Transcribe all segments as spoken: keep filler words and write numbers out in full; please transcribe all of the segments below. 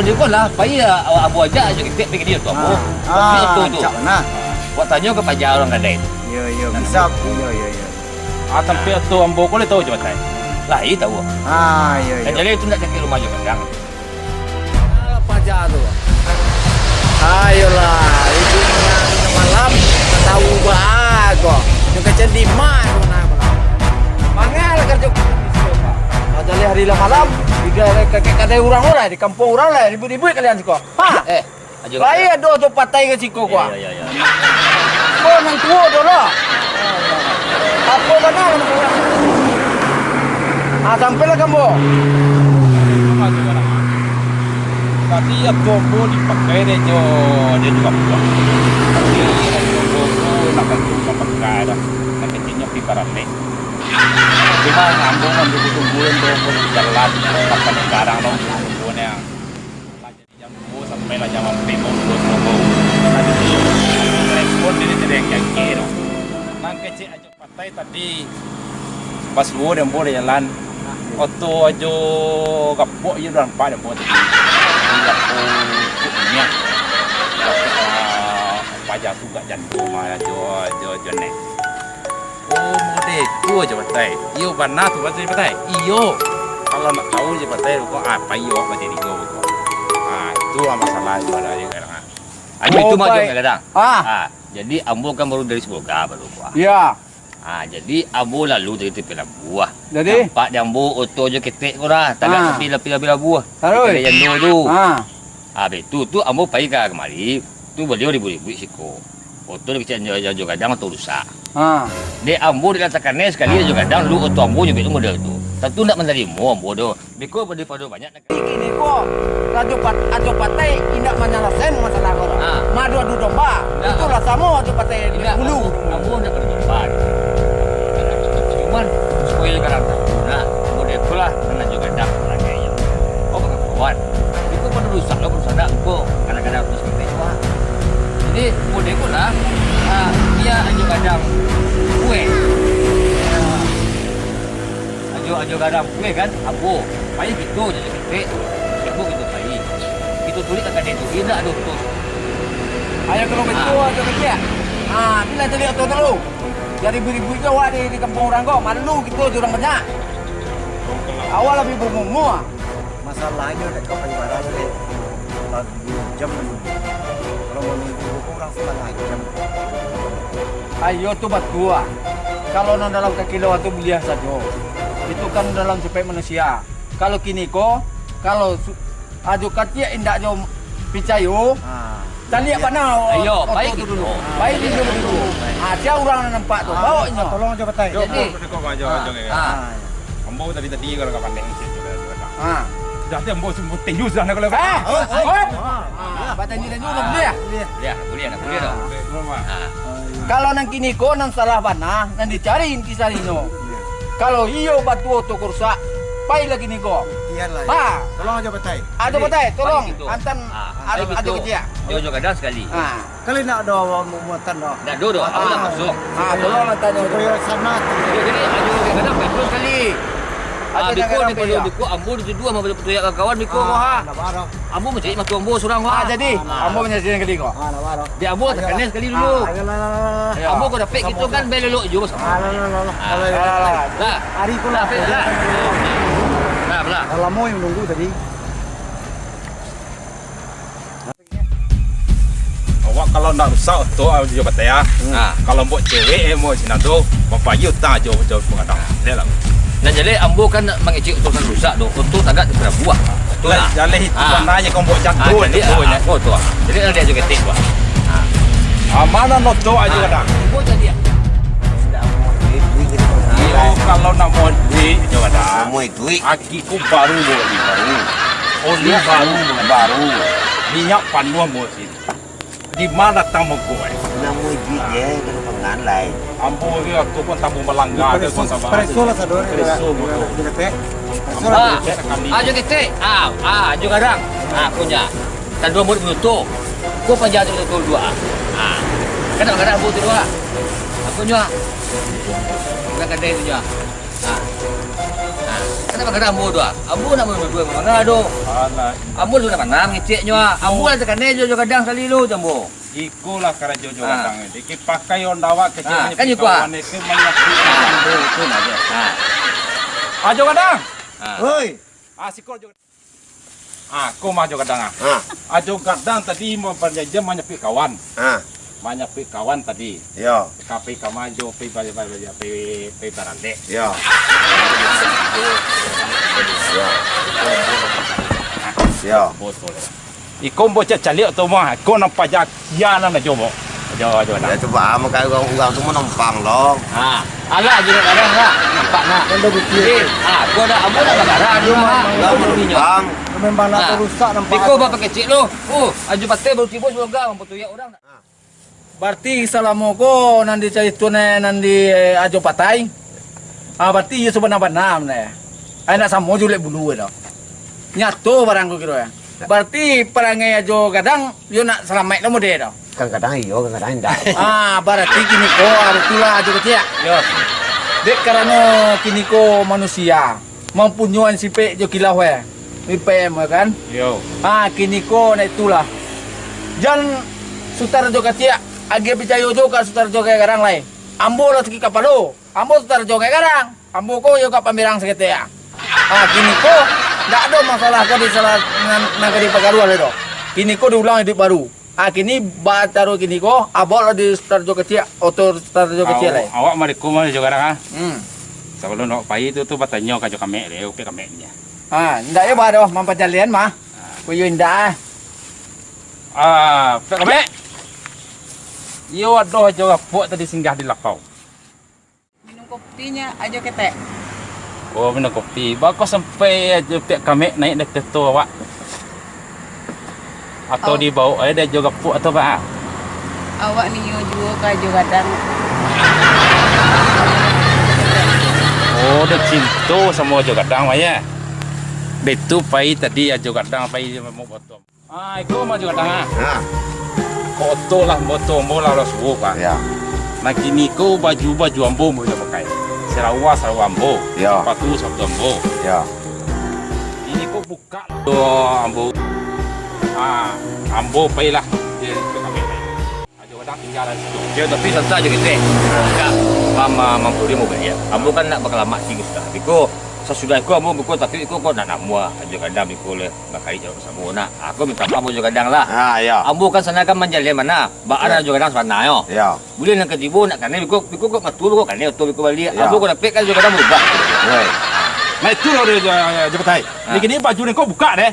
Amun di ko lah, pai lah, ambo ajak ajo ketek pai ka dia tu ambo. Ah. Tapi Ah, oto tu. Rancak bana. Wak tanyo ka paja urang gadai tu. Yo, yo, bisa. Yo, yo, yo. Ah, sampai oto ambo ko lai tahu jo batai. Lai tahu. Ah, yo, yo. Jadi itu ndak cakik rumah jo gadang. Alah, paja tu. Ayolah, itu malam, tahu bah ko. Nyo kecil di ma tu nah malam. Mangalah kerja. Kalau jaleh hari lah malam, di ka-, ka-, ka-, kadai urang lah, di kampuang urang lah, ribut-ribut kalian siko. Ha! Eh, ajo. Lai ado tu patai ka siko ko. Iya, iya, iya. Ko nan tuo tu lah. Apo bana lah. Ah, sampai lah kampuang. Tadi apo ambo dipakai dek jo, dek jo kampuang. Tapi apo ambo nak bantu mapakai dah. Nak kecilnyo pi baralek. Cuma ambo ngambil tungguan tu, jalan, makan sekarang dong, tungguan yang jam duo sampai lah jam ampek, duo subuh. Tadi respon diri tidak yang jangke tu. Nang kecek ajo patai tadi, pas duo dembo di jalan, oto ajo gapok je udah nampak dembo tadi. Di gapok tu minyak. Gapok, ah, paja tu gak jantung mah ajo, ajo, ajo nek. Oh, mode tu ajo patai. Iyo, bana tu ajo patai. Iyo. Kalau nak tahu ajo patai, kok apa iyo awak badiri ko, ko. Ah, itu lah masalah itu ada di kadang. Ajo itu mah, ajo kadang. Ah. Ah, jadi ambo kan baru dari Sibolga baru ko. Iya. Ha, jadi ambo lalu tadi tu pai labuah. Jadi? Nampak di ambo oto jo ketek ko lah, tagak Ah. tapi lapi-lapi labuah. Taruih? Di jando tu. Ah. Habis tu, tu ambo pai ka kamari, tu baliau ribuik-ribuik siko. Oto dikecek jo, jo gadang oto rusak. Ah. Dek ambo dek lah takanai sakali jo gadang, dulu oto ambo nyubek tu model tu. Tantu ndak manarimo ambo doh. Beko daripado banyak. Kini ko, Rajo Pat-, Ajo Patai indak manyalasaian masalah ko. Ah. Maadu-adu domba. Indak. Itulah samo Ajo Patai Indak, dulu. Ambo, ambo ndak pado domba. Cuman, supayo gadang tahu, nah, model tu lah, nan Ajo Gadang parangai. Oh, kawan. Itu pado rusak lah, rusak dak, ko. Kadang-kadang harus sampai tua. Jadi, model ko lah, ah, bia Ajo Gadang kueh. Ah. Ajo, Ajo Gadang kueh kan, ambo. Pai kito, jadi ketek. Ambo kito pai. Kito tulik ka kadai tu, indak ado oto. Ayo, kalau betul, Ah. Ajo Ketek. Ah, bila tulik oto dulu. Jadi buri-buri jo awak di, di kampuang urang ko, malu kito jo urang banyak. Awak labiah berumur. Masalahnyo dek ka paribaran tu, dek. Bagi jam. Kalau manunggu ko urang satangah jam. Ayo tu batua. Kalau nan dalam kakiloan tu buliah sajo. Itu kan dalam sipek manusia. Kalau kini ko, kalau su-, Ajo Katiak indak jo picayo, Ah. caliak bana Ayo, oto baik tu dulu. Baik di dulu. Ah, sia urang nan nampak tu, Ah, bawa inyo. Tolong Ajo Patai. Jadi, Ajo, Ajo, Ajo, Ah. Ah. Ambo tadi-tadi kalau ka pandai sikit, sudah, sudah. Ah. Sudah tu ambo semua tinju sudah nak kalau Ah, oh, oh. Ah, batanya-tanya udah boleh ya? Ya, boleh, nak boleh dah. Ah. Kalau nan kini ko nan salah bana, nan dicari inti sarinyo. Kalau iyo batuo tu rusak, pai lagi ni ko. Iyalah. Ha. Tolong Ajo Patai. Ajo Patai, tolong. Pai gitu. Antan Ah, Ajo, pai Ajo gitu. Katiak. Ajo Gadang sakali. Ha. Kali nak ada awak mu-, muatan dah. Ndak ado doh, awak Ah. kosong. Ah, tolonglah tanya. Supaya sanang. Yo, jadi, Ajo Gadang petrol sakali. Ah, Ajo biko Gadang ni, kalau petrol. Biko, ambo dituduah sama petuyak kawan, biko, Ah, wah. Ndak barang. Ambo mancari matu ambo surang, wah. Ah, jadi, Ah. ambo mancari sakali ko. Ah, ndak barang. Di ambo Ayo. Takanan sakali dulu. Ah, ayo, lah, lah, lah, lah. Ayo. Ambo ko dapek Sama gitu tu. Kan, belok jo sama. Ah, lah, lah, lah, lah. Ah, Ayo, lah, ayo, lah, lah. Lah. Lah, lah, lah. Lah, lah. Dah lamo yang menunggu tadi. Awak kalau nak rusak oto, ah, Ajo Patai, ah. Hmm. Ah. Kalau buek cewek, eh, mau sinan tu, bapayi utang Ajo, Ajo Gadang. Lihat lah. Nan jaleh ambo kan mangecek oto nan rusak tu, oto tagak tu karabuah. Betul Lah, lah. jaleh itu Ah. warnanya kau buek Ah, jatuh jadi, tu, ah, bueknya. Apa tu, ah? Jadi, ada Ajo Ketek tu, ah. Ah. Ah, mana oto Ajo Ah. Gadang? Ambo jadi, ah. Iyo, kalau nak mau duit, Ajo Gadang. Nak mau duit. Aki ku baru boli, baru. Oli Minyak baru, baru. Minyak panuah boli. Di ma datang mogok, eh? Namo duit je, kalau pangan lai. Ambo ni tu pun tamu malangga, Preso, tu pun sama. Preso lah sado ni, Preso, Bang. Bang. Preso Ah, lah. Ajo Ketek. Ah, ah, Ajo Gadang. Ah, punya. Tando murid menutup. Ko panjang tu betul dua. Ah. Kan nak gadang ambo tu dua. Aku nyuak. Bukan kadai tu nyuak. Ha. Ha. Kan nak gadang ambo tu, ah. Ambo nak mandua-dua manga tu. Alah. Ambo tu nak mandam ngeceknyo, ah. Ambo lah takana jo, jo gadang sakali lu, jambo. Ikolah karajo jo Ha. gadang ni. Dikit pakai Honda awak kecek Ha, manyapi kan iko, ah. kawan ni, ke manyapi Ha. kawan tu, tu nah je. Ha. Ajo gadang. Ha. Oi. Ah, siko jo. Ah, ko mah Ajo Gadang, ah. Ha. Ajo Gadang tadi mau panjajian manyapik kawan. Ha. Manyapik kawan tadi. Yo. Ka pai ka majo, pai ba-, ba-, ba-, pai, pai baralek. Yo. Yo. Yo. Botol. Iko ambo cak caliak tu mah, iko nan paja kia nan Ajo, Bo. Ajo, Ajo Gadang. Ya, cubo, ah, makai urang, urang tu manompang lo. Ha. Alah, Ajo Gadang lah. Nampak nak. Kan dah bukti. Eh, ha, ko dah, ambo dah bagarah, Ajo mah. Dah manompang. Memang nak Ha. rusak nampak. Biko bapa kecek lo. Oh, Ajo Patai baru tibo, semoga mamputuyak urang. Barati salamo ko nan dicarito ne, nan di, eh, Ajo Patai, ah, barati iyo sabana-bana ne. Ai, ndak samo jo ulek bulu e doh. Nyato barang ko kiro e. Barati parangai Ajo Gadang, iyo nak salamaik lo mode doh. Kadang-kadang iyo, kadang-kadang indak. Ah, barati kini ko, ah, betul lah Ajo Katiak. Yo. Dek karano kini ko manusia. Mampunyoi sipek jo kilau, eh. Sipek, kan? Yo. Ha, kini ko nak itulah. Jan Sutar jo Katiak, agiah picayo jo ka Sutar jo Katiak garang lai. Ambo lah sakik kapalo. Ambo Sutar jo Katiak garang. Ambo ko yo ka pamerang saketek, ah. Ha, kini ko ndak ado masalah ko disalah nan, nan ka dipagaruah lai doh. Kini ko diulang iduik baru. Ah, kini bacaro kini ko, abok lah di Star Jo Kecik, oto Star Jo Kecik lai. Awak mariko mah Jo Gadang ah. Hmm. Sabalun awak pai tu, tu batanyo ka Jo Kamek deh, upik Kamek nyo. Ah, indak yo bah doh, mampajalian mah. Ko yo indak ah. Ah, upik Kamek. Iyo ado Jo Gapuak tadi singgah di lapau. Minum kopi nyo, Ajo Ketek. Oh, minum kopi. Baa kok sampai Ajo Piak Kamek naiak dari oto awak? Atau dibawok ai dek Ajo Gapuak atau baa? Awak nio juo ka Ajo Gadang. Oh, dah cinto samo Ajo Gadang, Mak, yo? Dek tu pai tadi Ajo Gadang pai mambaok oto. Ah, iko mah Jo Gadang ah. Ha. Oto lah, oto ambo lah, lah suo, Pak. Ya. Nah, kini ko baju-baju ambo ambo ndak pakai. Sarawa, sarawa ambo. Ya. Sapatu, sapatu ambo. Ya. Kini ko bukak lah. Ambo. Ah, ambo pailah. Yo, tapi santai Ajo Ketek. Dak, ma-, ma-, mampuri ambo baliak. Ambo kan nak bakalamak tinggi sudah. Biko, sasudah iko ambo biko, tapi iko ko nak namuah Ajo Gadang biko leh. Bakari caro basamo nak. Aku minta maaf Ajo Gadang lah. Ha, iyo. Ambo kan sana kan manjalian bana. Baa Ajo Gadang sabananyo. Iyo. Buliah nan katibo nak kanai biko, biko kok matua biko kanai oto biko baliak. Iyo. Ambo kok dapek kan Ajo Gadang barubah. Woi. Nah, itu lah Ajo, Ajo Ketek. Ha. Ni kini baju ni kok bukak deh.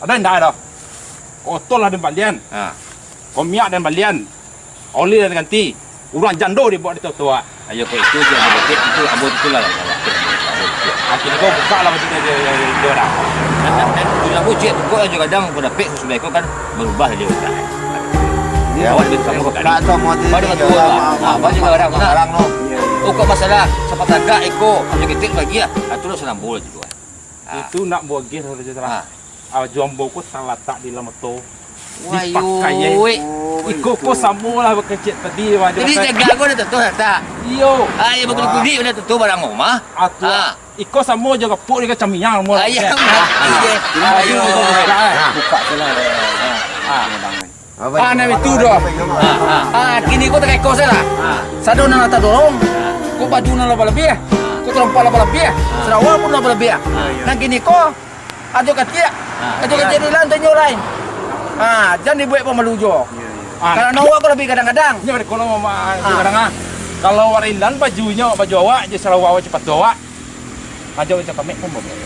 Ado indak ado? Oto lah den balian. Ha. Komiak den balian. Oli lah den ganti. Urang jando dibawok di oto-oto ah. Ayo, kok itu, itu ambo batik, itu ambo tu lah. Ah, kini ko bukak lah baju den, den, den, den dah. Nan, nan, nan, tu ambo cek tu kok Ajo Gadang ko dapek sasudah ko kan barubah Ajo Gadang. Yo, awak dek samo bukak tu, ambo tu. Nah, baju Ajo Gadang, nah. Gadang tu. Oh, kok masalah sapatagak iko, Ajo Ketek bagi ah. Ah, tu lah sanambo lah tu ah. Ah. Itu nak bogeh lah, Rajo Salah. Ah. Baju ambo ko talatak di dalam oto. Wah, dipakai, eh. Iko ko samo lah bakecek tadi, Rajo. Jadi jaga ko dah tutup tak? Iyo. Ah, iyo, bakuli-kuli dah tutup barang rumah. Ah, tu. Ah. Iko samo jo gapuk ni ka camiang semua. Ayam mati deh. Ah, ayo. Buka, eh. Buka tu lah. Ah. Ah, nan itu doh. Ah, ah. Ah, kini ko takeko sajo lah. Ah. Sado nan lah tadorong. Ah. Ko baju nan lah balabiah. Ah. Ko tarompa lah balabiah. Ah. Sarawa pun lah balabiah. Ah, iyo. Nan kini ko, Ajo Katiak. Ah. Ajo Katiak di lantai nyo lain. Ah, jan dibuek pamalu juo. Iyo, iyo. Ah. Karano awak ko labiah gadang-gadang. Nyo, kalau ma-, ma-, ah, gadang, ah. Kalau warilan bajunyo, baju awak, jo sarawa awak, sapatu awak. Ajo Ajo Kamek pun babuek.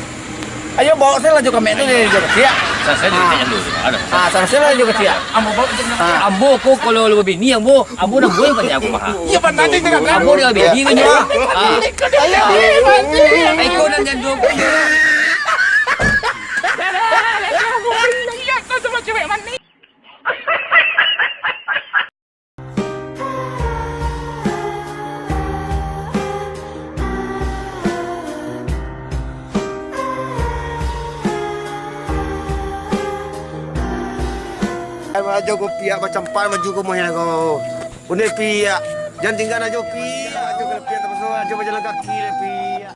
Ayo, bawok sajo lah Ajo Kamek tu, Ajo Katiak. Salasai dulu, Ajo Katiak. Ah, salasai lah Ajo Katiak. Ambo bawok Ajo Katiak. Ah. Ambo ko kalau lah babini, ambo, ambo nan buek banyak aku maha. Iyo, bana ni, Ajo Katiak. Ambo dah babini ko nyo. Ah. Ayo, ayo, ayo. Iko nan jando ko nyo. Iyo, kau sama cewek manih. Ajo ko piak, bacampak baju ko moyang ko. Une piak, jan tingga Ajo piak, Ajo ko piak tapaso, Ajo bajalan kaki le piak.